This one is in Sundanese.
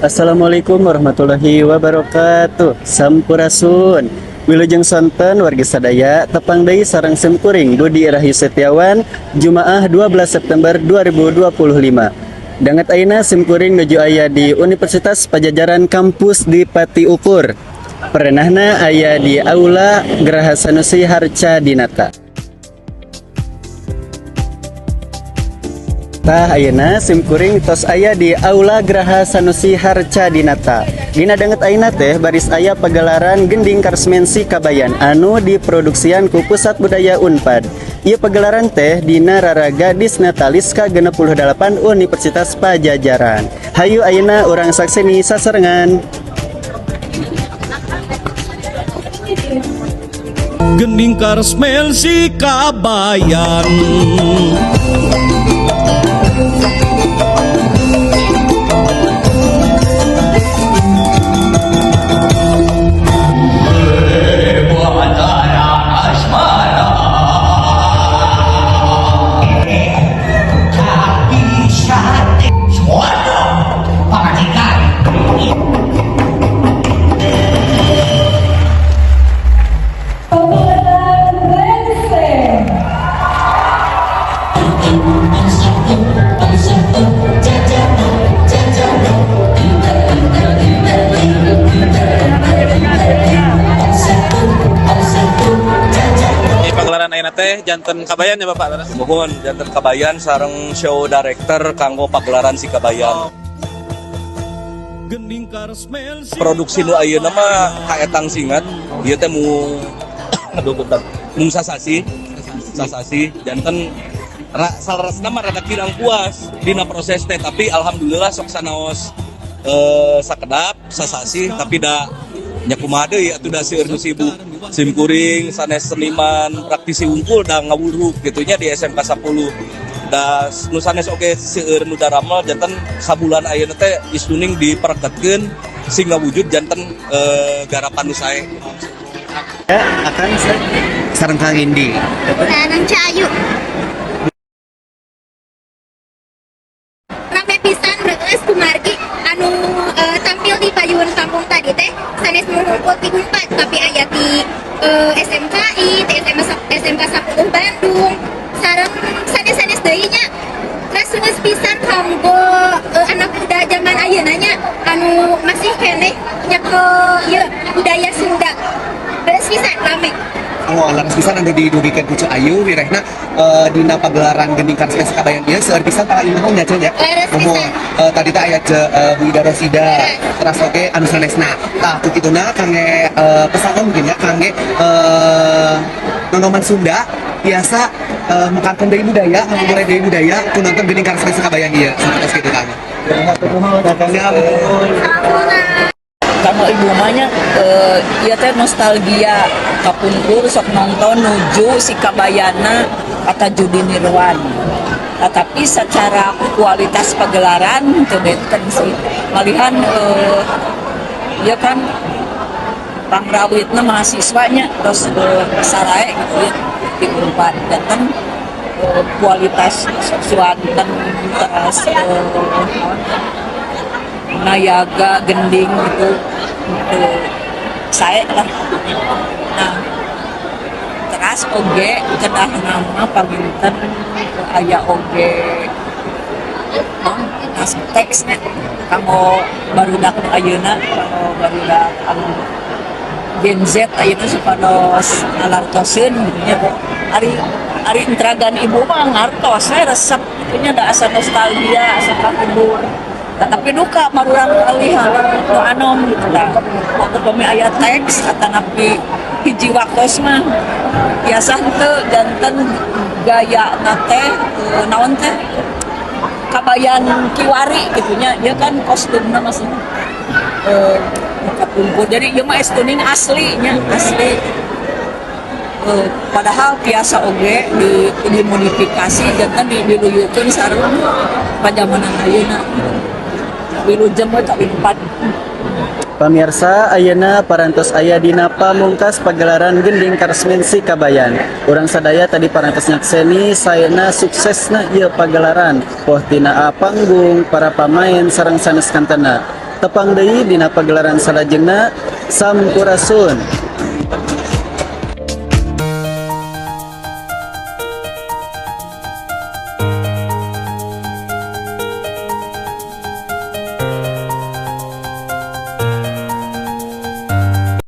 Assalamualaikum warahmatullahi wabarakatuh. Sampurasun. Wilujeng sonten wargi sadaya tepang deui sareng simkuring Budi Rahayu Setiawan Jumaah 12 September 2025. Danget ayeuna simkuring nuju aya di Universitas Pajajaran Kampus Dipati Ukur. Perenahna aya di Aula Graha Sanusi Harca Dinata. Tah ayeuna simkuring tos aya di Aula Graha Sanusi Harca Dinata. Dina danget ayeuna teh baris aya pagelaran Gending Karsmensi Kabayan anu diproduksian ku Pusat Budaya Unpad. Ieu pagelaran teh dina raraga Disnatalis ka-68 Universitas Pajajaran. Hayu ayeuna urang sakseni sasarengan. Gending Karsmensi Kabayan. Di pagelaran ayeuna teh janten Kabayan ya, Bapak? Leres? Mohon janten Kabayan sareng show director kanggo pagelaran si Kabayan. Gending Karsmensi. Produksi nu ayeuna mah kaetang singet, ieu teh mung aduh bentar. Mung sasasi, sasasi janten saleresna mah rada kirang puas dina proses teh, tapi alhamdulillah sok sanaos sakedap sasasi, tapi da nya kumaha deui atuh, da seueur nu sibuk. Simkuring sanes seniman praktisi unggul, da ngawuruk gitu nya di SMK 10, da nu sanes oge seueur nu daramel. Janten sabulan ayeuna teh istuning dipereketkeun sing ngawujud janten garapan nu sae. Ya, akan sareng Kang Indi. Sareng Cayu. Rame pisan reueus kumargi anu tampil di payun kampung tadi teh sanes ngumpul ti Unpad, tapi aya ti SMKI, ti SMA, SMK 10 Bandung sareng sanes-sanes deui nya. Rasuneus pisan kanggo anak muda zaman ayeuna nya anu masih keneh nyekel ieu budaya Sunda. Reueus pisan, rame. Oh, leres pisan anu didugikeun ku Ceu Ayu wirehna dina pagelaran Gending Karsmensi Kabayan ieu seueur pisan para imahong nya, Ceu, nya. Leres Muhun. pisan. Tadi teh aya Ce Bu Ida Rosida, Leres. Teras oge anu sanesna. Tah, ku kituna kangge pesan mungkin ya kangge nonoman Sunda biasa mekarkeun deui budaya, ngabuburay deui budaya ku nonton Gending Karsmensi Kabayan ieu. Sapertos kitu kang. Siap, nuhun. Kanggo ibu mah ieu teh nostalgia kapungkur sok nonton nuju si Kabayana kata Judi Nirwan. Tetapi secara kualitas pagelaran teu benten sih. Malihan ya kan pangrawitna mahasiswanya terus sarae gitu ya di Unpad, dan kualitas suanten terus nayaga gending gitu gitu saya lah. Nah, teras oge kedah nama panginten aya oge non teksnya kanggo barudak nu ayeuna, kanggo barudak anu Gen Z ayeuna supados ngalartoseun gitu nya. Ari ari entragan ibu mah ngartos, saya resep gitu nya, da asa nostalgia, asa kahibur. Tetapi duka marurang kali nu anom gitu tah. Waktu pami aya teks atanapi hiji waktos mah biasa henteu, janten gaya teh naon teh Kabayan kiwari gitu nya. Ya kan kostumna masih kapungkur, jadi ieu mah estuning aslinya asli. Padahal biasa oge di dimodifikasi, janten diluyukeun sareng pajamanan ayeuna. Wilujeng we ka Unpad. Pamirsa, ayeuna parantos aya dina pamungkas pagelaran Gending Karsmensi Kabayan. Urang sadaya tadi parantos nyakseni saena suksesna ieu pagelaran. Poh tina panggung, para pamain sareng sanes kantena. Tepang deui dina pagelaran salajengna. Sampurasun.